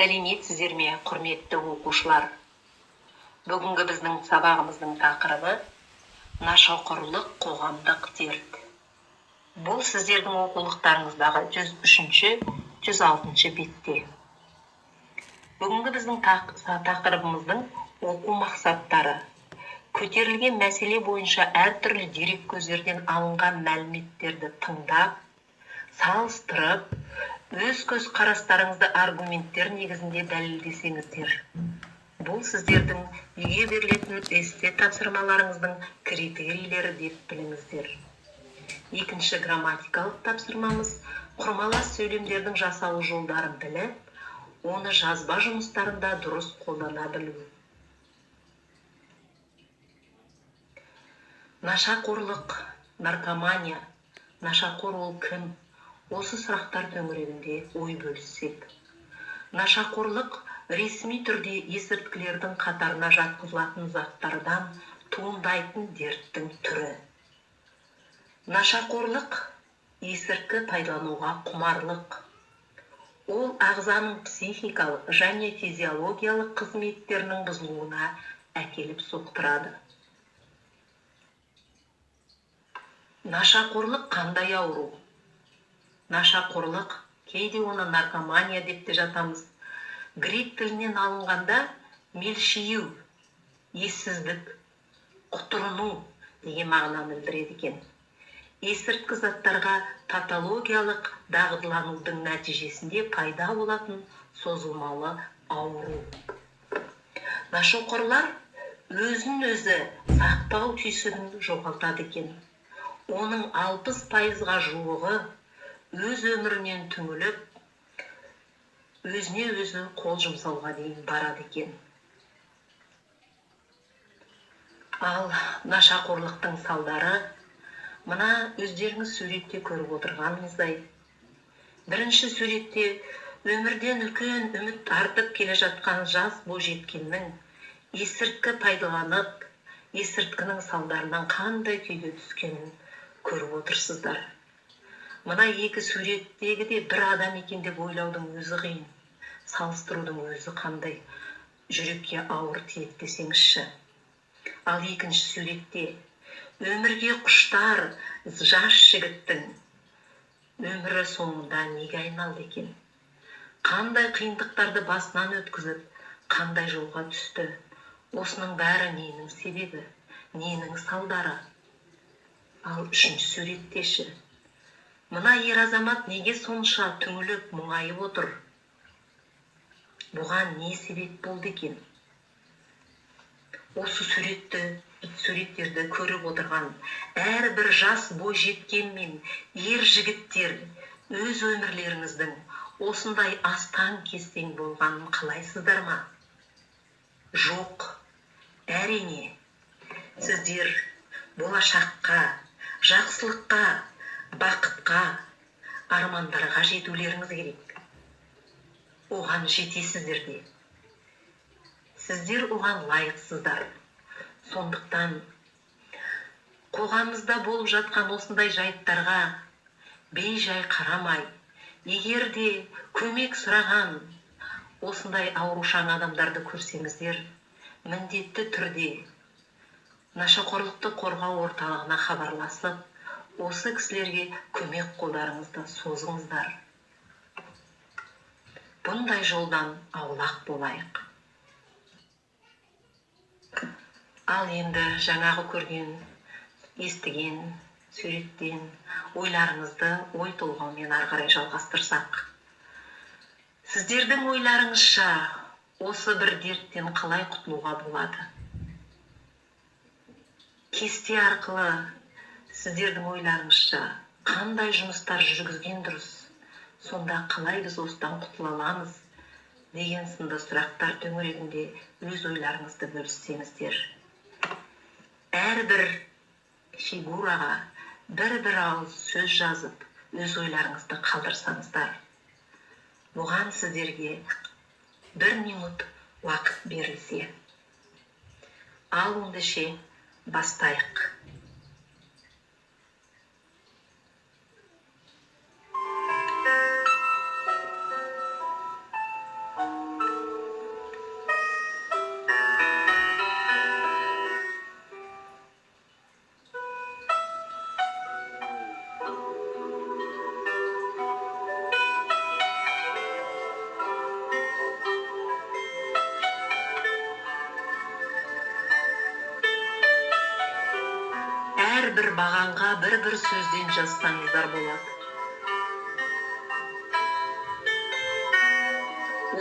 Сәлеметсіздер ме, құрметті оқушылар? Бүгінгі біздің сабағымыздың тақырыбы нашақорлық қоғамдық дерт. Бұл сіздердің оқулықтарыңыздағы 103-ші, 106-шы бетте. Бүгінгі біздің тақырыбымыздың оқу мақсаттары. Көтерілген мәселе бойынша әртүрлі дереккөздерден алынған мәліметтерді тыңдап, салыстырып, өз көзқарастарыңызды аргументтер негізінде дәлелдесеңіздер. Бұл сіздердің үйге берілетін эссе тапсырмаларыңыздың критерийлері деп біліңіздер. Екінші грамматикалық тапсырмамыз құрмалас сөйлемдердің жасалу жолдарын біліп, оны жазба жұмыстарында дұрыс қолдана білу. Нашақорлық, наркомания, нашақор ол кім? Осы сұрақтар төңірегінде ой бөліссек. Нашақорлық ресми түрде есірткілердің қатарына жатқызылатын заттардан туындайтын дерттің түрі. Нашақорлық есірткі пайдалануға құмарлық. Ол ағзаның психикалық және физиологиялық қызметтерінің бұзылуына әкеліп соқтырады. Нашақорлық қандай ауру? Нашақорлық, кейде оны наркомания деп те жатамыз. Грек тілінен алынғанда мелшию, ессіздік, құтырыну деген мағынаны білдіреді екен. Есірткі заттарға патологиялық дағдыланудың нәтижесінде пайда болатын созылмалы ауру. Нашақорлар өзін өзі сақтау түйсігін жоғалтады екен. Оның 60%-ға жуығы өз өмірінен түңіліп, өзіне өзі қол жұмсауға дейін барады екен. Ал нашақорлықтың салдары мына өздеріңіз суретте көріп отырғаныңыздай. Бірінші суретте өмірден үлкен үміт артып келе жатқан жас бойжеткеннің есірткі пайдаланып, есірткінің салдарынан қандай күйге түскенін көріп отырсыздар. Мына екі суреттегі де бір адам екен деп ойлаудың өзі қиын, салыстырудың өзі қандай жүрекке ауыр тиеді десеңізші. Ал екінші суретте өмірге құштар жас жігіттің өмірі соңында неге айналды екен? Қандай қиындықтарды басынан өткізіп, қандай жолға түсті? Осының бәрі ненің себебі, ненің салдары? Ал үшінші суреттеші. Мына ер азамат неге сонша түңіліп, мұңайып отыр? Бұған не себеп болды екен? Осы суреттерді көріп отырған әрбір жас бойжеткен мен ер жігіттер өз өмірлеріңіздің осындай астаң-кестең болғанын қалайсыздар ма? Жоқ, әрине, сіздер болашаққа, жақсылыққа, бақытқа, армандарға жетулеріңіз керек. Оған жетесіздер де. Сіздер оған лайықсыздар. Сондықтан қоғамымызда болып жатқан осындай жайттарға бей-жай қарамай, егер де көмек сұраған осындай аурушаң адамдарды көрсеңіздер, міндетті түрде нашақорлықты қорғау орталығына хабарласып, осы кісілерге көмек қолдарыңызды созыңыздар. Бұндай жолдан аулақ болайық. Ал енді жаңағы көрген, естіген суреттен ойларыңызды ой толғаумен ары қарай жалғастырсақ. Сіздердің ойларыңызша осы бір дерттен қалай құтылуға болады? Кесте арқылы сіздердің ойларыңызша қандай жұмыстар жүргізген дұрыс? Сонда қалай біз осыдан құтыла аламыз? Деген сынды сұрақтар төңірегінде өз ойларыңызды бөліссеңіздер. Әрбір фигураға бір-бір ауыз сөз жазып, өз ойларыңызды қалдырсаңыздар. Бұған сіздерге 1 минут уақыт берілсе. Ал ендеше бастайық. бағанға бір-бір сөзден жазсаңыздар болады.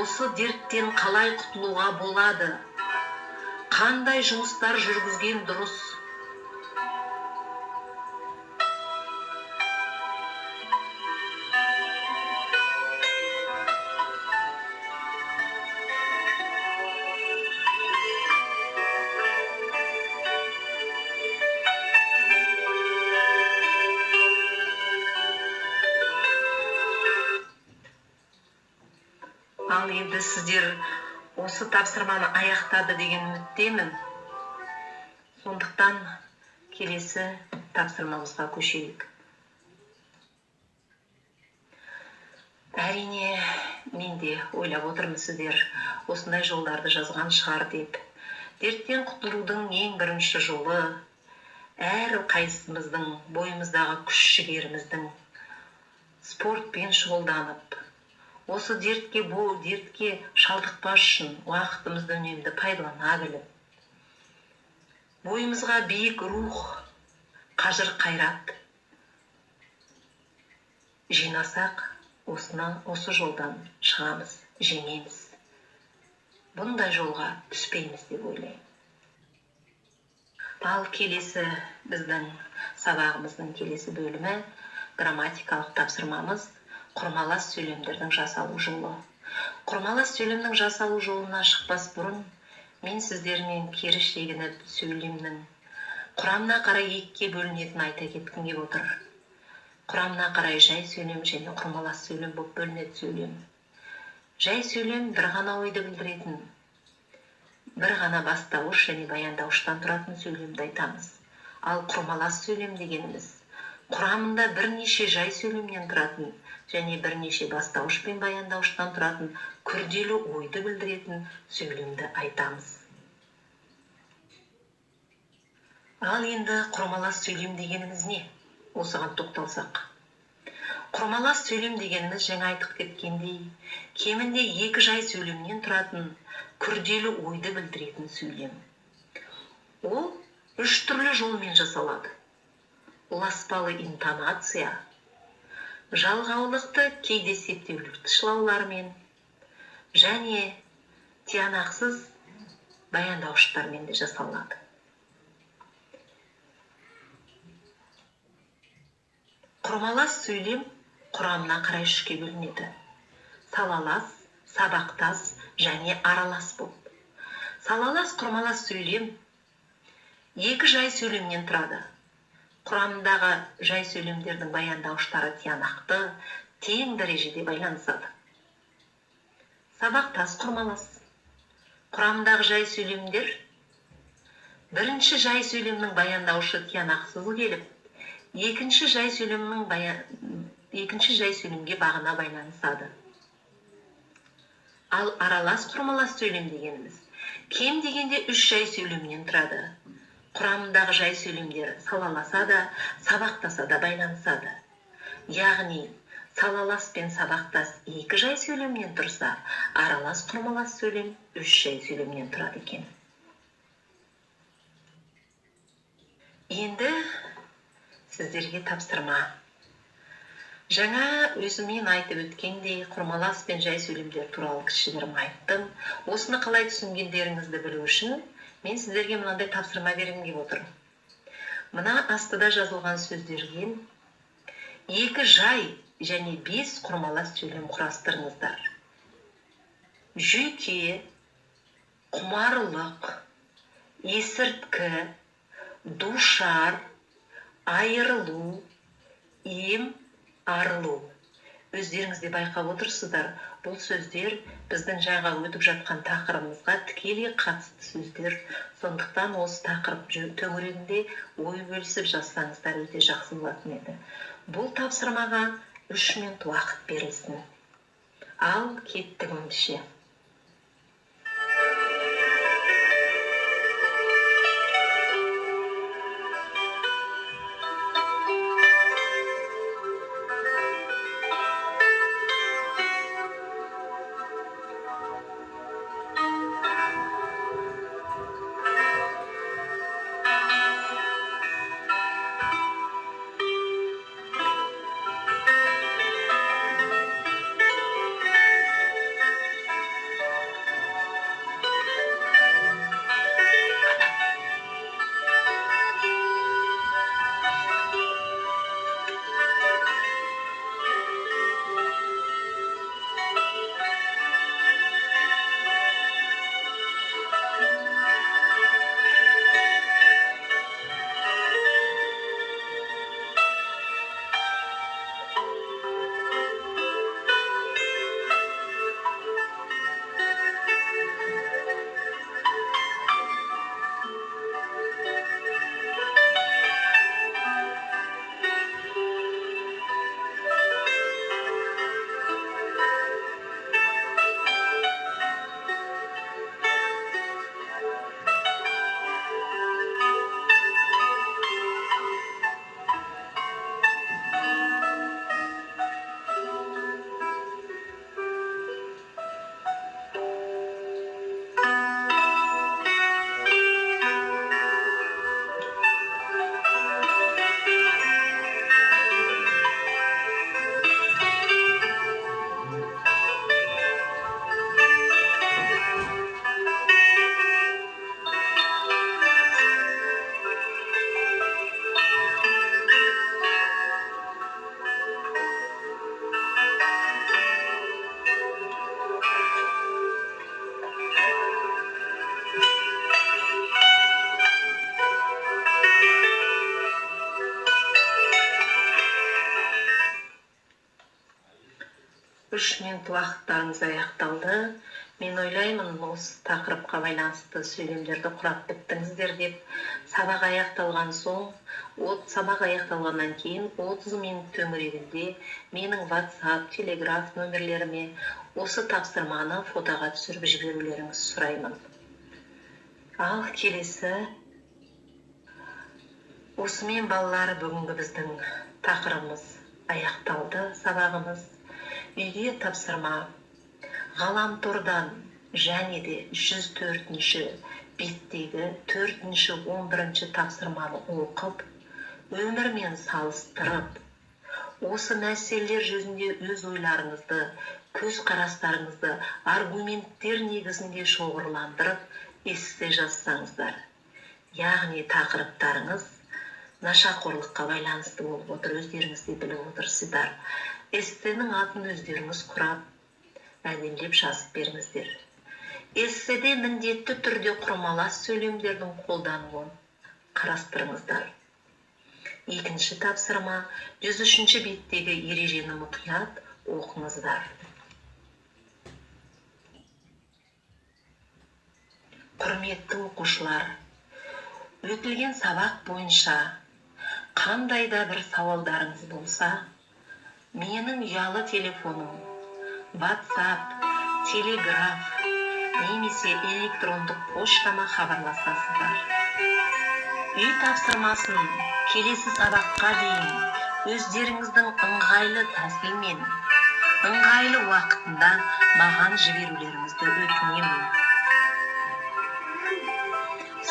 Осы дерттен қалай құтылуға болады? Қандай жұмыстар жүргізген дұрыс? Ал енді сіздер осы тапсырманы аяқтады деген үміттемін. Сондықтан келесі тапсырмамызға көшейік. Әрине, мен де ойлап отырмын, сіздер осындай жолдарды жазған шығар деп. Дерттен құтылудың ең бірінші жолы әр қайсымыздың бойымыздағы күш жігеріміздің спортпен шұғылданып, осы дертке шалдықпас үшін уақытымызды үнемді пайдалана біліп, бойымызға биік рух, қажыр қайрат жинасақ, осы жолдан шығамыз, жеңеміз. Бұндай жолға түспейміз деп ойлаймын. Ал келесі біздің сабағымыздың келесі бөлімі грамматикалық тапсырмамыз құрмалас сөйлемдердің жасалу жолы. Құрмалас сөйлемнің жасалу жолына шықпас бұрын мен сіздермен кері шегініп сөйлемнің құрамына қарай екіге бөлінетінін айта кеткім келіп отыр. Құрамына қарай жай сөйлем және құрмалас сөйлем болып бөлінеді сөйлем. Жай сөйлем бір ғана ойды білдіретін, бір ғана бастауыш және баяндауыштан тұратын сөйлемді айтамыз. Ал құрмалас сөйлем дегеніміз құрамында бірнеше жай сөйлемнен тұратын және бірнеше бастауыш пен баяндауыштан тұратын күрделі ойды білдіретін сөйлемді айтамыз. Ал енді құрмалас сөйлем дегеніміз не? Осыған тоқталсақ. Құрмалас сөйлем дегеніміз жаңа айтып кеткендей, кемінде екі жай сөйлемнен тұратын күрделі ойды білдіретін сөйлем. Ол үш түрлі жолмен жасалады. Ұласпалы интонация, жалғаулықты кейде септеулікті шылаулармен және тиянақсыз баяндауыштармен де жасалады. Құрмалас сөйлем құрамына қарай үшке бөлінеді. Салалас, сабақтас және аралас болып. Салалас құрмалас сөйлем екі жай сөйлемнен тұрады. Құрамындағы жай сөйлемдердің баяндауыштары тиянақты, тең дәрежеде байланысады. Сабақтас құрмалас. Құрамындағы жай сөйлемдер бірінші жай сөйлемнің баяндауышы тиянақсыз келіп, екінші жай сөйлемге бағына байланысады. Ал аралас құрмалас сөйлем дегеніміз кем дегенде үш жай сөйлемнен тұрады. Құрамындағы жай сөйлемдер салаласа да, сабақтаса да байланысады. Яғни, салалас пен сабақтас екі жай сөйлемнен тұрса, аралас құрмалас сөйлем үш жай сөйлемнен тұрады екен. Енді сіздерге тапсырма. Жаңа өзіммен айтып өткендей, құрмалас пен жай сөйлемдер туралы кішігірім айттым. Осыны қалай түсінгендеріңізді білу үшін мен сіздерге мынандай тапсырма бергім келіп отыр. Мына астыда жазылған сөздерден екі жай және 5 құрмалас сөйлем құрастырыңыздар. Жүйке, құмарлық, есірткі, душар, айырылу, ем, арылу. Өздеріңіз де байқап отырсыздар, бұл сөздер біздің жаңа өтіп жатқан тақырыбымызға тікелей қатысты сөздер. Сондықтан осы тақырып төңірегінде ой бөлісіп жазсаңыздар өте жақсы болатын еді. Бұл тапсырмаға 3 минут уақыт берілсін. Ал кеттік ендеше. 3 минут уақыттарыңыз аяқталды. Мен ойлаймын, осы тақырыпқа байланысты сөйлемдерді құрап біттіңіздер деп. Сабақ аяқталған соң, сабақ аяқталғаннан кейін 30 минут төңірегінде менің WhatsApp, Telegram нөмірлеріме осы тапсырманы фотоға түсіріп жіберулеріңізді сұраймын. Ал келесі. Осымен, балалар, бүгінгі біздің тақырыбымыз аяқталды, сабағымыз. Үйге тапсырма: ғаламтордан және де 104 беттегі 4-ші, 11 тапсырманы оқып, өмірмен салыстырып, осы мәселелер жүзінде өз ойларыңызды, көзқарастарыңызды аргументтер негізінде шоғырландырып эссе жазсаңыздар. Яғни тақырыптарыңыз нашақорлыққа байланысты болып отыр, өздеріңіз де біліп отырсыздар. Эссенің атын өздеріңіз құрап, әдемілеп жазып беріңіздер. Эсседе міндетті түрде құрмалас сөйлемдердің қолдануын қарастырыңыздар. Екінші тапсырма: 103 беттегі ережені мұқият оқыңыздар. Құрметті оқушылар, өтілген сабақ бойынша қандай да бір сауалдарыңыз болса, менің ұялы телефоным, WhatsApp, Telegram немесе электрондық поштама хабарласасыздар. Үй тапсырмасын келесі сабаққа дейін өздеріңіздің ыңғайлы тәсілмен, ыңғайлы уақытында маған жіберулеріңізді өтінемін.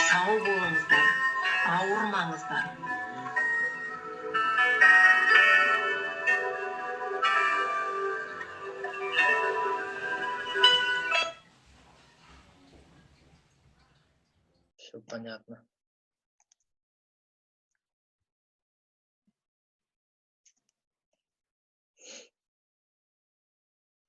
Сау болыңыздар, ауырмаңыздар. Все понятно.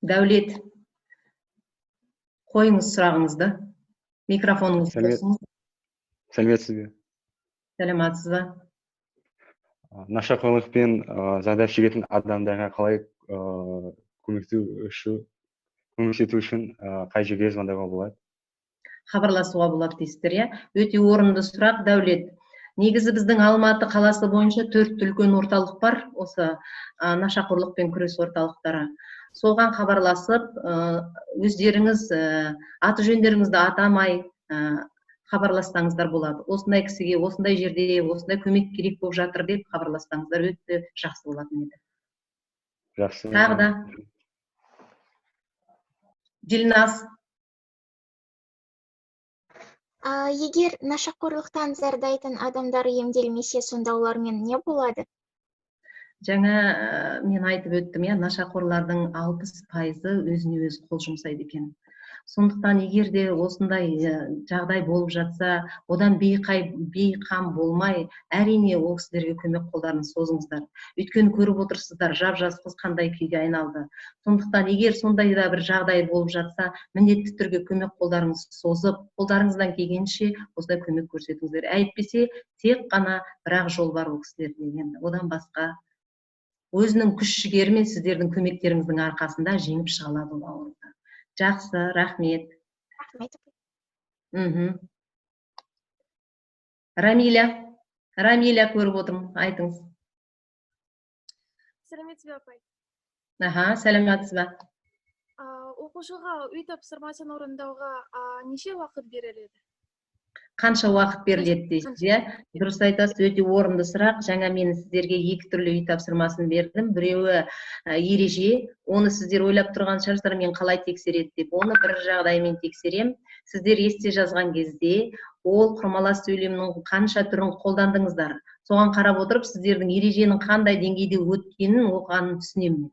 Дәулет, қойыңыз сұрағыңызды. Микрофоныңызды қосыңыз. Сәлеметсіз бе? Сәлеметсіз бе? Нашақорлықпен зардап шегетін адамдарға қалай көмектесу үшін қай жерге звондауға болады? Хабарласуға болады дейсіздер, иә? Өте орынды сұрақ, Дәулет. Негізі біздің Алматы қаласы бойынша 4 үлкен орталық бар, осы нашақорлықпен күрес орталықтары. Соған хабарласып, өздеріңіз аты жөндеріңізді атамай хабарлассаңыздар болады. Осындай кісіге, осындай жерде, осындай көмек керек болып жатыр деп хабарлассаңыздар өте жақсы болатын еді. Жақсы. Тағы да. Дилназ. Егер нашақорлықтан зардайтын адамдар емделмесе, сонда олармен не болады? Жаңа мен айтып өттім, иә, нашақорлардың 60%-ы өзіне өзі қол жұмсайды екен. Сондықтан егер де осындай жағдай болып жатса, одан бейқам болмай, әрине ол кісілерге көмек қолдарын созыңыздар. Өйткені көріп отырсыздар, жап-жас қыз қандай күйге айналды. Сондықтан егер сондай да бір жағдай болып жатса, міндетті түрде көмек қолдарыңызды созып, қолдарыңыздан келгенше осындай көмек көрсетіңіздер. Әйтпесе тек қана бір-ақ жол бар ол кісілерде енді. Одан басқа өзінің күш жігерімен сіздердің көмектеріңіздің арқасында жеңіп шыға алады ол ауруды. Жақсы, рахмет. Рахмет. Рамиля, Рамиля көріп отырмын, айтыңыз. Сәлеметсіз бе, апай? Аха, сәлеметсіз бе? Оқушыға үй тапсырмасын орындауға неше уақыт беріледі? Қанша уақыт беріледі дейсіз, иә? Дұрыс айтасыз, өте орынды сұрақ. Жаңа мен сіздерге екі түрлі үй тапсырмасын бердім. Біреуі ереже, оны сіздер ойлап тұрған шығарсыздар, мен қалай тексереді деп. Оны бір жағдаймен тексерем. Сіздер есте жазған кезде ол құрмалас сөйлемнің қанша түрін қолдандыңыздар. Соған қарап отырып, сіздердің ереженің қандай деңгейде өткенін, оқығанын түсінемін.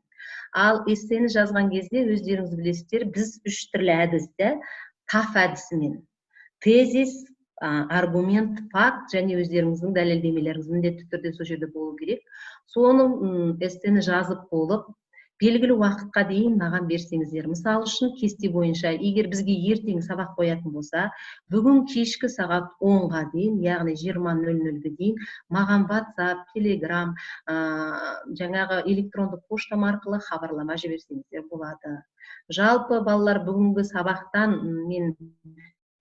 Ал эссені жазған кезде өздеріңіз білесіздер, біз үш түрлі әдісті, ТАФ әдісімен, тезис, аргумент, факт және өздеріңіздің дәлелдемелеріңіз міндетті түрде сол жерде болу керек. Соны эссені жазып болып, Белгілі уақытқа дейін маған берсеңіздер. Мысал үшін, кесте бойынша, егер бізге ертең сабақ қоятын болса, бүгін кешкі сағат 10-ға дейін, яғни 20:00-ге дейін маған WhatsApp, Telegram, жаңағы электронды поштам арқылы хабарлама жіберсеңіздер болады. Жалпы балалар, бүгінгі сабақтан мен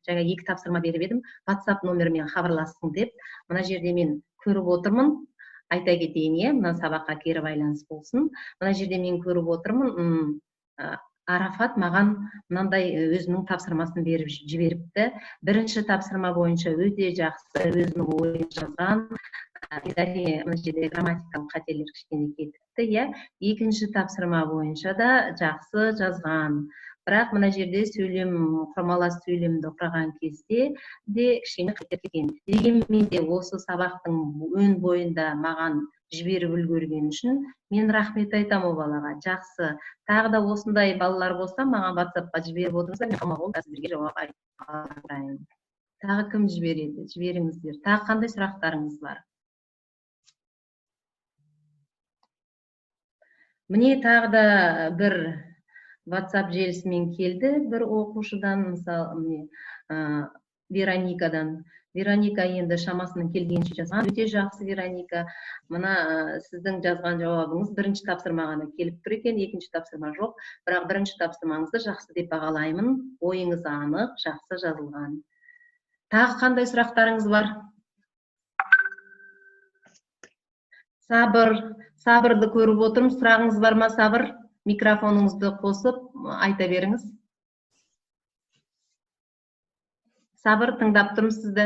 жаңа 2 тапсырма беріп едім, WhatsApp номерімен хабарлассын деп. Мына жерде мен көріп отырмын. Айта кетейін, иә, мына сабаққа кері байланыс болсын. Мына жерде мен көріп отырмын, Арафат маған мынандай өзінің тапсырмасын беріп жіберіпті. Бірінші тапсырма бойынша өте жақсы өзінің ойын жазған. Әрине, мына жерде грамматикалық қателер кішкене кетіпті, иә. Екінші тапсырма бойынша да жақсы жазған. Бірақ мына жерде сөйлем, құрмалас сөйлемді құраған кезде де кішкене қате кеткен. Дегенмен де осы сабақтың өн бойында маған жіберіп үлгерген үшін мен рахмет айтамын ол балаға. Жақсы. Тағы да осындай балалар болса, маған WhatsApp-қа жіберіп отырыңыздар, мен қолма-қол сіздерге жауап айтайын. Тағы кім жібереді? Жіберіңіздер. Тағы қандай сұрақтарыңыз бар? Міне тағы да бір WhatsApp желісімен келді бір оқушыдан, мысалы, міне, Вероникадан. Вероника енді шамасының келгенше жазған. Өте жақсы, Вероника. Мына сіздің жазған жауабыңыз бірінші тапсырма ғана келіп тұр екен, екінші тапсырма жоқ. Бірақ бірінші тапсырмаңызды жақсы деп бағалаймын. Ойыңыз анық, жақсы жазылған. Тағы қандай сұрақтарыңыз бар? Сабыр, сабырды көріп отырмын. Сұрағыңыз бар ма, Сабыр? Микрофоныңызды қосып айта беріңіз. Сабыр, тыңдап тұрмын сізді.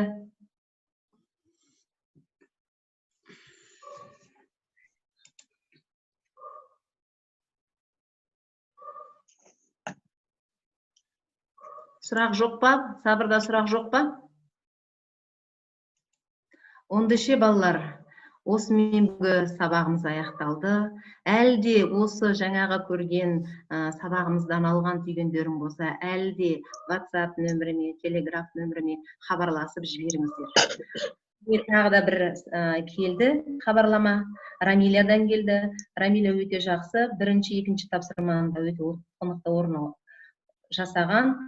Сұрақ жоқ па? Сабырда сұрақ жоқ па? Ондеше балалар, осымен бүгінгі сабағымыз аяқталды. Әлі де осы жаңағы көрген сабағымыздан алған түйгендерің болса, әлі де WhatsApp нөміріме, Telegram нөміріме хабарласып жіберіңіздер. Тағы да бір келді хабарлама, Рамилядан келді. Рамиля өте жақсы, бірінші, екінші тапсырманы да өте қонақта орын жасаған.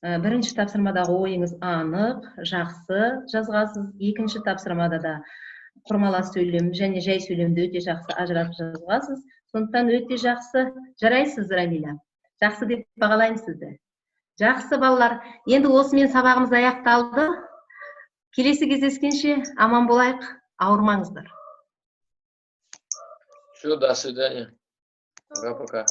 Бірінші тапсырмадағы ойыңыз анық, жақсы жазғансыз. Екінші тапсырмада да құрмалас сөйлем және жай сөйлемді өте жақсы ажыратып жазғансыз. Сондықтан өте жақсы. Жарайсыз, Рамиля. Жақсы деп бағалаймын сізді. Жақсы, балалар. Енді осымен сабағымыз аяқталды. Келесі кездескенше аман болайық, ауырмаңыздар. Всё, до свидания. Пока-пока.